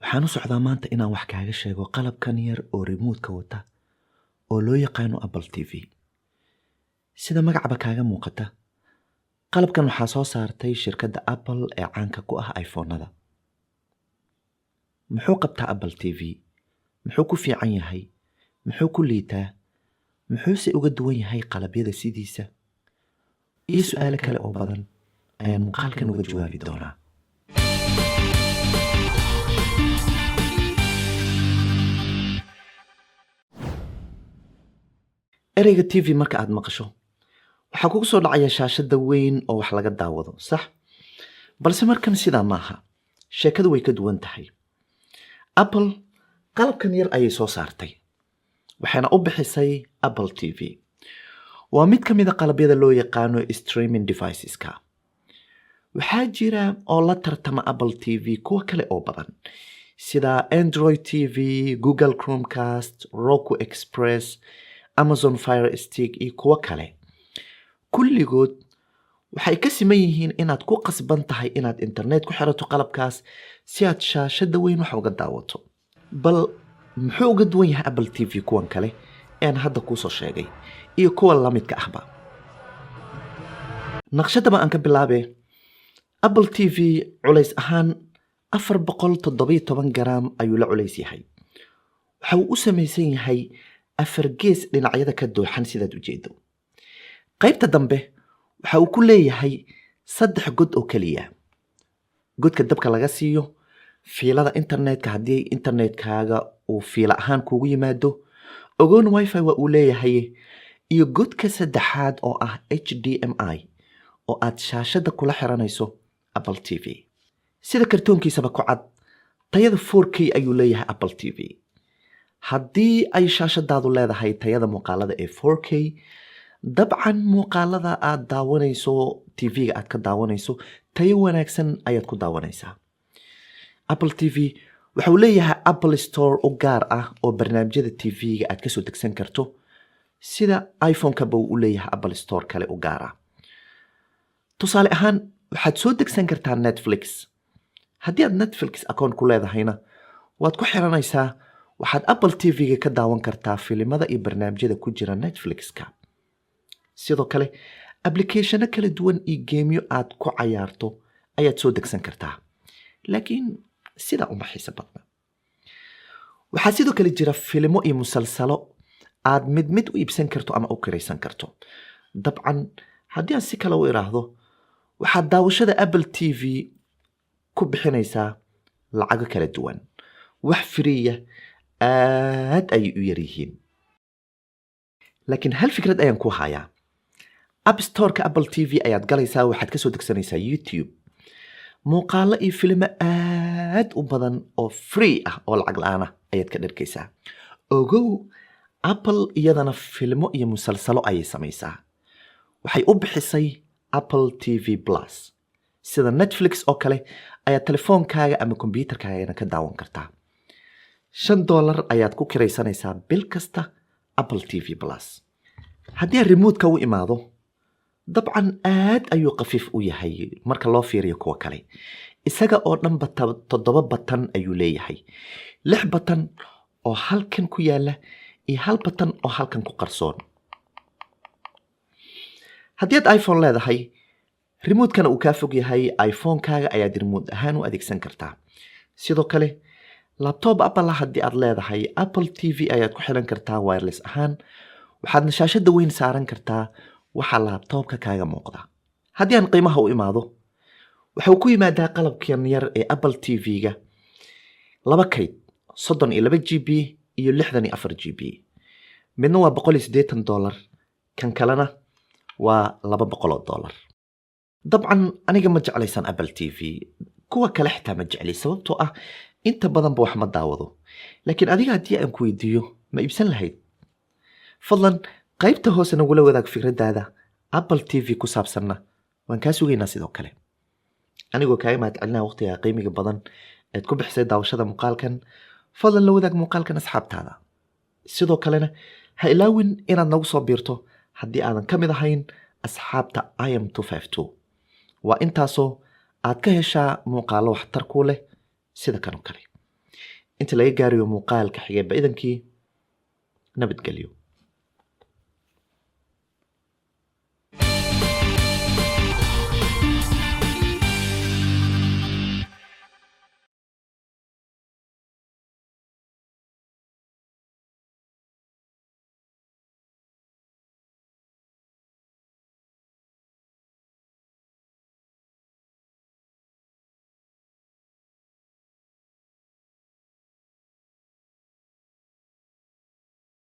Waxaan u socdaa maanta inaan wax kaaga sheego qalabkan yar oo remote-ka wata oo loo yaqaano Apple TV. Sida magacaba kaaga muuqata, qalabkan waxaa soo saartay shirkadda Apple ee caanka ku ah iPhone-nada. Muxuu qabtaa Apple TV? Muxuu ku fiican yahay? Muxuu ku liitaa? Muxuuse uga duwan yahay qalabyada sidiisa? Iyo su'aalo kale oo badan ayaan muuqaalkan uga jawaabi doonaa. Ereyga TV marka aad maqasho, waxaa kugu soo dhacaya shaashadda weyn oo wax laga daawado, sax? Balse markan sidaa maaha. Sheekadu way ka duwan tahay. Apple qalabkan yar ayay soo saartay, waxayna u bixisay Apple TV. Waa mid ka mid a qalabyada loo yaqaano streaming devices-ka. Waxaa jira oo la tartama Apple TV kuwa kale oo badan sida Android TV, Google Chromecast, Roku Express, Amazon Fire Stick iyo kuwo kale. Kulligood waxay ka siman yihiin inaad ku qasban tahay inaad internet ku xirato qalabkaas si aad shaashadda weyn wax uga daawato. Bal muxuu uga duwan yahay Apple TV kuwan kale ee aan hadda kuu soo sheegay iyo kuwa la midka ahba? Naqshadaba aan ka bilaabe. Apple TV culays ahaan 417 garaam ayuu la culays yahay. Waxa uu u samaysan yahay afar gees dhinacyada ka dooxan, sidaad ujeedo. Qaybta dambe waxa uu ku leeyahay saddex god oo keliya: godka dabka laga siiyo, fiilada internetka haddii internetkaaga uu fiilo ahaan kuugu yimaado, ogoon WiFi waa uu leeyahay, iyo godka saddexaad oo ah HDMI oo aad shaashadda kula xiranayso Apple TV. Sida kartoonkiisaba ku cad, tayada 4K ayuu leeyahay Apple TV. Haddii ay shaashadaadu leedahay tayada muuqaalada ee 4K, dabcan muuqaalada aad daawanayso TV-ga aad ka daawanayso tayo wanaagsan ayaad ku daawanaysaa. Apple TV waxa uu leeyahay Apple Store u gaar ah oo barnaamijyada TV-ga aad kasoo degsan karto, sida iPhone-kaba uu u leeyahay Apple Store kale u gaar ah. Tusaale ahaan, waxaad soo degsan kartaa Netflix. Haddii aad Netflix account ku leedahayna, waad ku xiranaysaa. Waxaad Apple TV-ga ka daawan kartaa filimada iyo barnaamijyada ku jira Netflix-ka. Sidoo kale, applicationo kala duwan iyo gameyo aad ku cayaarto ayaad soo degsan kartaa, laakiin sidaa uma xiiso badna. Waxaa sidoo kale jira filimo iyo musalsalo aad mid mid u iibsan karto ama u kiraysan karto. Dabcan, haddii aan si kale u iraahdo, waxaad daawashada Apple TV ku bixinaysaa lacago kala duwan. Wax free ah aad ayay u yaryihiin. Laakiin hal fikrad ayaan ku hayaa. App Storeka Apple TV ayaad galaysaa, waxaad kasoo degsanaysaa YouTube muuqaalo iyo filimo aad u badan oo free ah oo lacag la-aan ah ayaad ka dharkaysaa. Ogow, Apple iyadana filmo iyo musalsalo ayay samaysaa. Waxay u bixisay Apple TV Plus. Sida Netflix oo kale ayaad telefoonkaaga ama kombyuutarkaagana ka daawan kartaa. $5 ayaad ku kiraysanaysaa bil kasta Apple TV Plus. Haddii aan remote-ka u imaado, dabcan aad ayuu khafiif u yahay marka loo fiiriyo kuwa kale. Isaga oo dhanba toddoba button ayuu leeyahay: lix button oo halkan ku yaala iyo hal button oo halkan ku qarsoon. Haddii aad iPhone leedahay, remote-kana uu kaa fog yahay, iPhone-kaaga ayaad remote ahaan u adeegsan kartaa. Sidoo kale, laptop Apple ah haddii aad leedahay, Apple TV ayaad ku xiran kartaa wireless ahaan, waxaadna shaashadda weyn saaran kartaa waxa laptopka kaaga muuqda. Haddii aan qiimaha u imaado, wuxuu ku yimaadaa qalabkan yar ee Apple TV-ga laba kayd: 32 GB iyo 64 GB. Midna waa $180, kan kalena waa $200. Dabcan aniga ma jeclaysan Apple TV, kuwa kale xitaa ma jecli, sababtoo ah inta badanba wax ma daawado. Laakiin adiga haddii aan ku weydiiyo, ma iibsan lahayd? Fadlan qaybta hoose nagula wadaag fikradaada Apple TV ku saabsanna, waan kaa sugaynaa. Sidoo kale, anigoo kaaga mahad celinaya waqtiga qiimiga badan eed ku bixisay daawashada muuqaalkan, fadlan la wadaag muuqaalkan asxaabtaada. Sidoo kalena ha ilaawin inaad nagu soo biirto haddii aadan ka mid ahayn asxaabta Im. Waa intaasoo aad ka heshaa muuqaallo waxtar ku leh sida kan oo kale. Inta laga gaarayo muuqaalka xigeenba, idankii nabadgelyo.